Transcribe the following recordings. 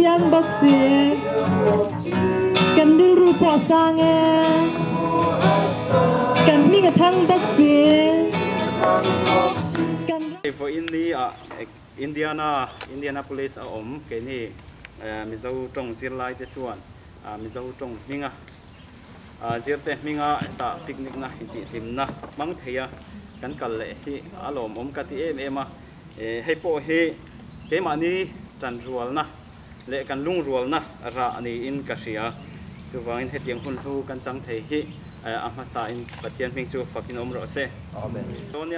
thiang bawk si. Kan rilru pawh a sang e. Kan hming a thang bawk si. Kan. Vawiin ni ah Indiana, Indianapolis a awm keini Mizo tawng zirlai te chuan Mizo tawng hminga zirte hminga hetah picnic na intihhlimna hmang thei a kan kal leh hi a lawmawm ka ti em em a. Hei pawh hi keimahni tanrualna leh kan lungrualna rah niin ka hria. Chuvangin hetiang hun hlu kan chang thei hi a hmasain Pathian hming chu fakin awm rawh se. Amen. Chuan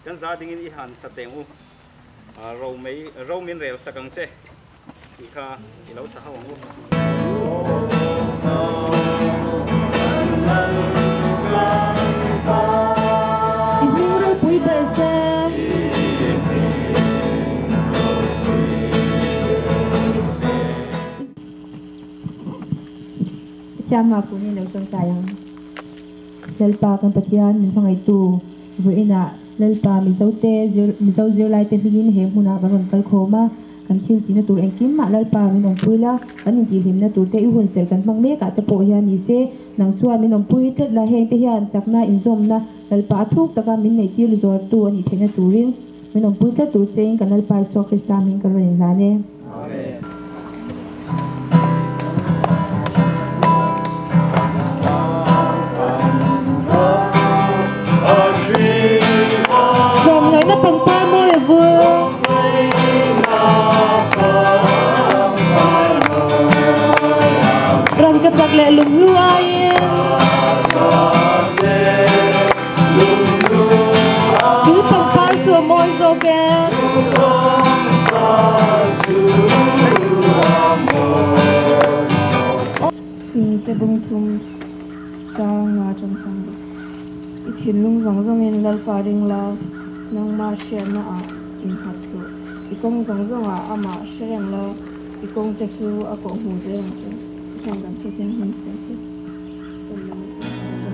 kan za dingin i han sa teng u. Ro mei ro min rel sak ang che tih kha i lo sa ho ang u. I hming ropui ber se. Pathian hma kun in lo tawngtai ang. Lalpa kan Pathian min hmangaihtu vawiinah Lalpa Mizote Mizo zirlaite hmingin he hmunah kan rawn kal khawm a, kan thil tihna tur engkim mah Lalpa min awmpui la, kan intihhlimna turte i hunserh kan hmang mek ah te pawh hian ni se, nang chuan min awmpui tlat la, hengte hian chakna inzawmna Lalpa a thuk taka min neihtir zuartu a nih theihna turin min awmpui tlat tur chein kan Lalpa Isua Krista hming kan rawn inhlan e. Tlawmngaihna pangpar mawi a vul. Rangka chak leh lunghlu aiin. Chu pangpar chu a mawi zawk e. Te bung thum chang nga chang chang bawk. I thinlung zawng zawngin Lalpa ring la, nangmah hriatna ah innghat suh. I kawng zawng zawngah amah hre reng la, i kawngte chu a kawh hmuh zel ang che. Pathian kan thu thianghlim sawi hi kan lo ni sak ang che.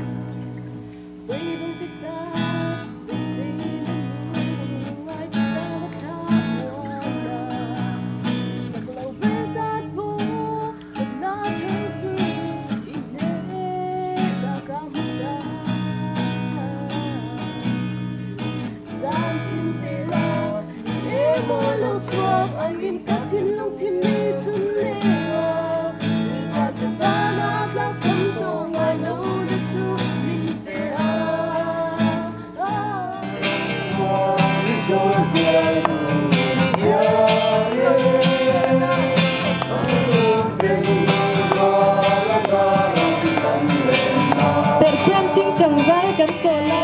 Perhkhuam chingchang zai kan chawl a.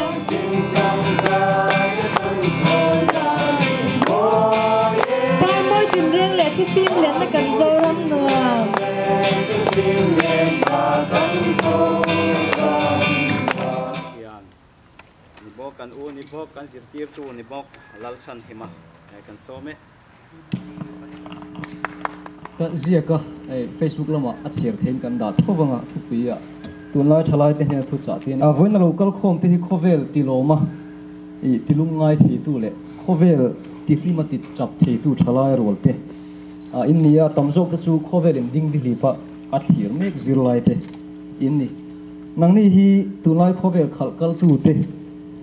Parmawi tinreng leh thifim lenna kan Zoram nuam. Hian ni bawk kan u ni bawk kan zirtirtu ni bawk Lalchhanhima kan sawm e. Ka ziak a, hei Facebook lamah a chhiar theiin kan dah tho vang a, thupui ah tunlai thalai te hnena thu chah te a vawiin a lo kal khawm te hi khawvel ti lawm a, ih ti lung ngai theitu leh khawvel ti hlim a ti chap theitu thalai rual te ah in ni a, tam zawk te chu khawvel in ding dihlip a a thlir mek zirlai te in ni. Nangni hi tunlai khawvel khalh kal tu te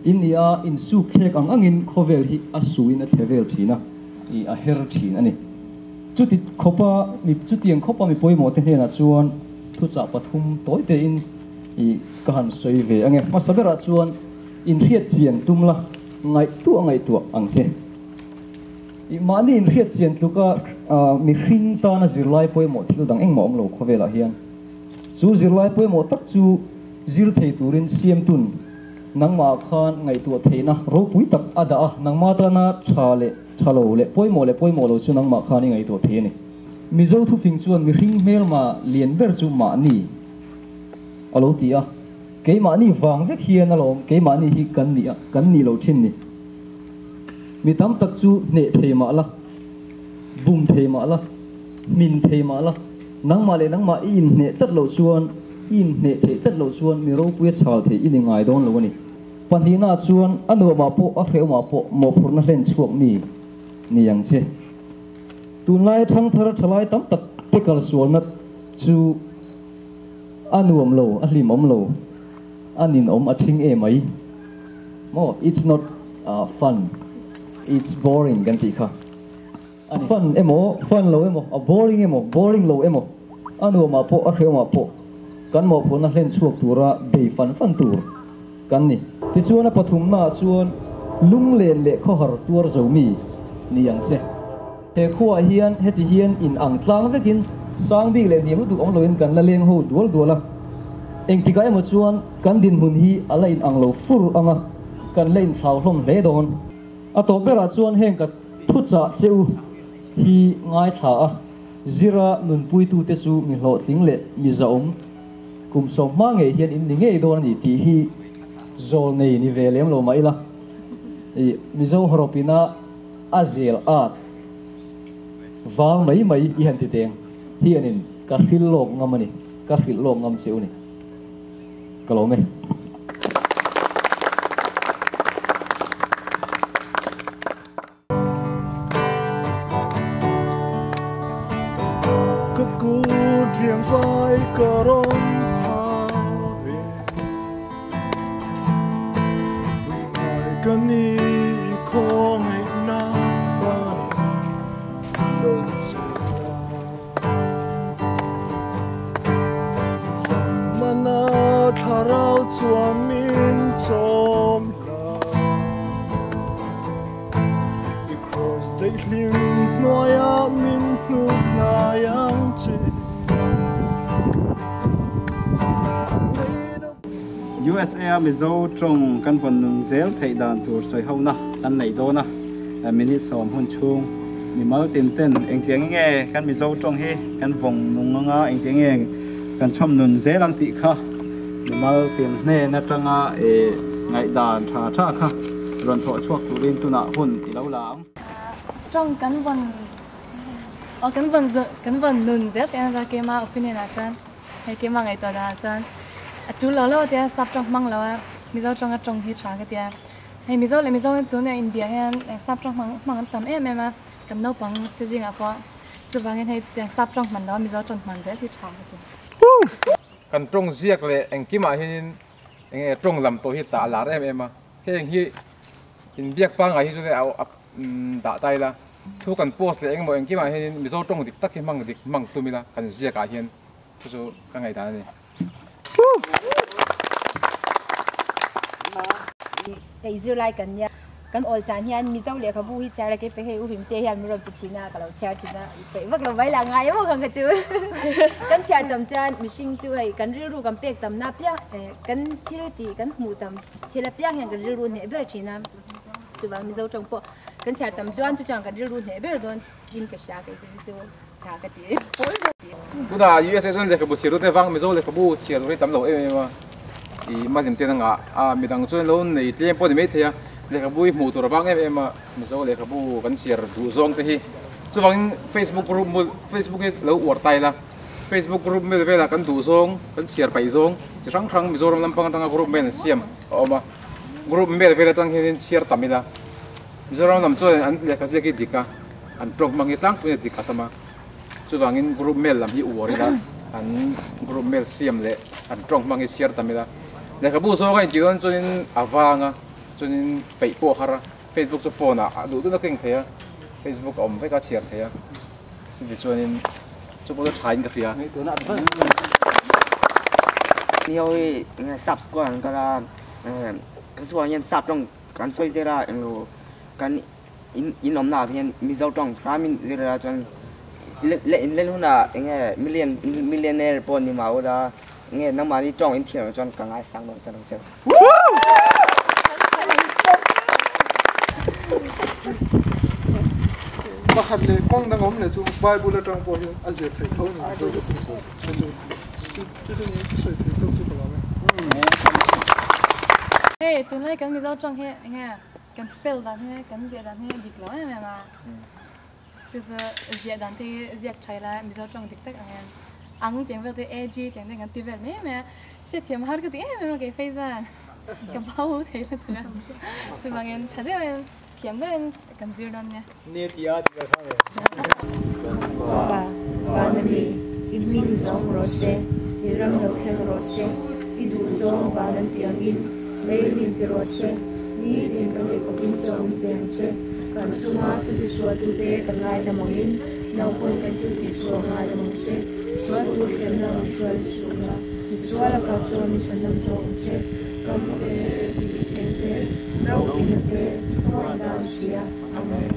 in ni a, insuk thlek ang angin khawvel hi a suin a thle vel thin a. I a her thin a ni. Chuti khawpa mi chutiang khawpa mi pawimawh te hnenah chuan thuchah pathum tawi tein i ka han sawi ve ange. Hmasa berah chuan inhriat chian tum la, ngaihtuah ngaihtuah ang che. I mahni inhriat chian tluka mihring tana zirlai pawimawh thil dang engmah awm lo khawvelah hian. Chu zirlai pawimawh tak chu zir thei turin siamtun Nangmah khan ngaihtuah theihna ropui tak a dah a, nangmah tana tha leh tha lo leh pawimawh leh pawimawh lo chu nangmah khan i ngaihtuah thei a ni. Mizo thufing chuan mihring hmelma lian ber chu mahni a lo ti a, keimahni vang vek hian alawm keimahni hi kan nih a, kan nih lo thin ni. Mi tam tak chu hneh thei mah la, bum thei mah la, hmin thei mah la, nangmah leh nangmah i inhneh tlat loh chuan, I inhneh theih tlat loh chuan mi ropuia chhal theih i ni ngai dawn lo a ni. Pahnihnaah chuan a nuamah pawh a hrehawmah pawh mawhphurhna hlen chhuak mi ni ang che. Tunlai thangthar thalai tam tak te kal sualna chu a nuam lo, a hlimawm lo, a ninawm a thing e mai maw? It's not fun, it's boring kan tih kha. A fun emaw, fun lo emaw, a boring emaw, boring lo emaw, a nuamah pawh a hrehawmah pawh kan mawhphurhna hlen chhuak tura bei fan fan tur kan ni. Tichuan a pathumnaah chuan lunglen leh khawhar tuar zo mi ni ang che. He khuaah hian heti hian in ang tlang vekin sang bik leh hniam lutuk awm loin kan la leng ho dual dual a. Engtikah emaw chuan kan dinhmun hi a la in ang lo fur ang a, kan la inthlau hlawm hle dawn. A tawp berah chuan heng ka thuchah che u hi ngaithla a, zira nunpuitute chu mi hlawhtling leh mi zahawm kum sawm hma ngei hian in ni ngei dawn a ni tih hi zawl nei ni ve lem lo mah ila, Mizo hawrawpina A zel at vang mai mai i han ti teng hianin ka hrilh lawk ngam a ni, ka hrilh lawk ngam che u ni. Ka lawm e. Ka kut riang vai ka rawn phar ve. Vui ngai ka ni i khawngaihna ban lo che a. Van mana thlarau chuan min chawm hla. I kraws daihlim hnuaiah min hnuk hnai ang che. USA a Mizo tawng kan vawn nun zel theih dan tur sawi hona kan nei dawn a, minute sawm hun chhung mimal tin ten engtiang nge kan Mizo tawng hi kan vawng nung anga engtiang nge kan chhawm nun zel ang tih kha mimal tin hnen atanga ngaihdan tha tha kha rawn thawh chhuak turin tunah hun i lo la ang. Tawng kan vawn aw kan vawn kan vawn nun zel teh a keima opinion ah chuan hei keima ngaihtuah dan ah chuan a tul lo lo tia sap tawng hmang lo a Mizo tawng a tawng hi tha ka tia hei Mizo leh Mizo tuna inbia hian sap tawng hmang hmang an tam em em a kan naupang te zingah pawh chuvangin hei chutiang sap tawng hman lo a Mizo tawng hman zel hi tha ka ti. Kan tawng ziak leh engkimah hianin enge tawng lam tawh hi tah a lar em em a heng hi inbiak pangngai hi chu a dah ta ila thu kan post leh engemaw engkimah hianin Mizo tawng dik tak hi hmang dik hmang tum ila kan ziakah hian chu chu ka ngaihdan a ni. Hei zirlai kan nia kan awl chan hian Mizo lehkhabu hi chhiar a kei pe hei u Himte hian min rawn ti thin a ka lo chhiar thin a i peih vak lo mai lah ngai emaw khan ka chu kan chhiar tam chuan mihring chu hei kan rilru kan pek tam na piang kan thil tih kan hmuh tam thil apiang hian kan rilru hneh ber thin a. Chuvang Mizo tawng pawh kan chhiar tam chuan chu chuan kan rilru hneh ber dawn in ka hria kei chu chu tha ka ti. Tunah USA chuan lehkhabu chhiar rute vang Mizo lehkhabu chhiar tur hi tam lo em em a, i mahlim ten a ngah a, midang chuan lo nei tlem pawh ni maithei a, lehkhabu hi hmuh tur a vang em em a, Mizo lehkhabu kan chhiar duh zawng te hi chuvangin Facebook group Facebook hi lo uar ta ila, Facebook group mel velah kan duh zawng kan chhiar paih zawng chi hrang hrang Mizoram lampang atanga group mail an siam a awm a. Group mel vel atang hianin chhiar tam ila, Mizoram lam chuan an lehkha ziak hi dik a, an tawng hmang hi tlangpui a dik a tam a, chuvangin group mel lam hi uar ila, an group mel siam leh an tawng hmang hi chhiar tam ila, lehkhabu zawng a intih dawn chuanin a vang a, chuanin peih pawh a har a, Facebook chu phone ah a duh duhna keng thei a, Facebook a awm vek a chhiar thei a, chumi chuanin chu pawh chu tha in ka hria. Ni ho hi sap school an kal a. Ka chhuah hian sap tawng kan sawi zir a englo kan in in awmna ah hian Mizo tawng hramin zir ila chuan le in len hunah enge million millionaire pawh ni mah ula enge nangmahni tawng in thiam loh chuan ka ngaisang dawn chiang lo che. Pakhat leh kawng dang awm leh chu Bible atang pawh hian a zir theih tho a ni Mizo chu. Chu chu ni sawi thei tawk chu ka lo e. Hei tunlai kan Mizo tawng hi enge kan spell dan hi kan ziah dan hi a dik lo em em a, chu chu ziah dan te hi ziak tha ila Mizo tawng dik tak ang hian ang tiang vel te ag tiang te kan ti vel mai mai a, hriatthiam har ka ti em em a kei phei chuan ka bau thei lutuk a, chuvangin tha deuhin. Hrethiam deuhin kan zir dawn nia. Ni ti a ti ka hrang e. Pa, Vana mi, i hming zawng rawh se, i ram lo thleng rawh se, i duh zawng van an ti angin lei min ti rawh se, nitin kan eikhawpin chaw min pe ang che, kan chunga thil tisualtute kan ngaidam angin naupawng kan thil tihsual ngaidam ang che, sual tur thlenna rawn hruai suhna, misual a kah chuan min chhanham zawk ang che. Ram te, tih eng te, ro ina te, chhuak dan sia. Amen.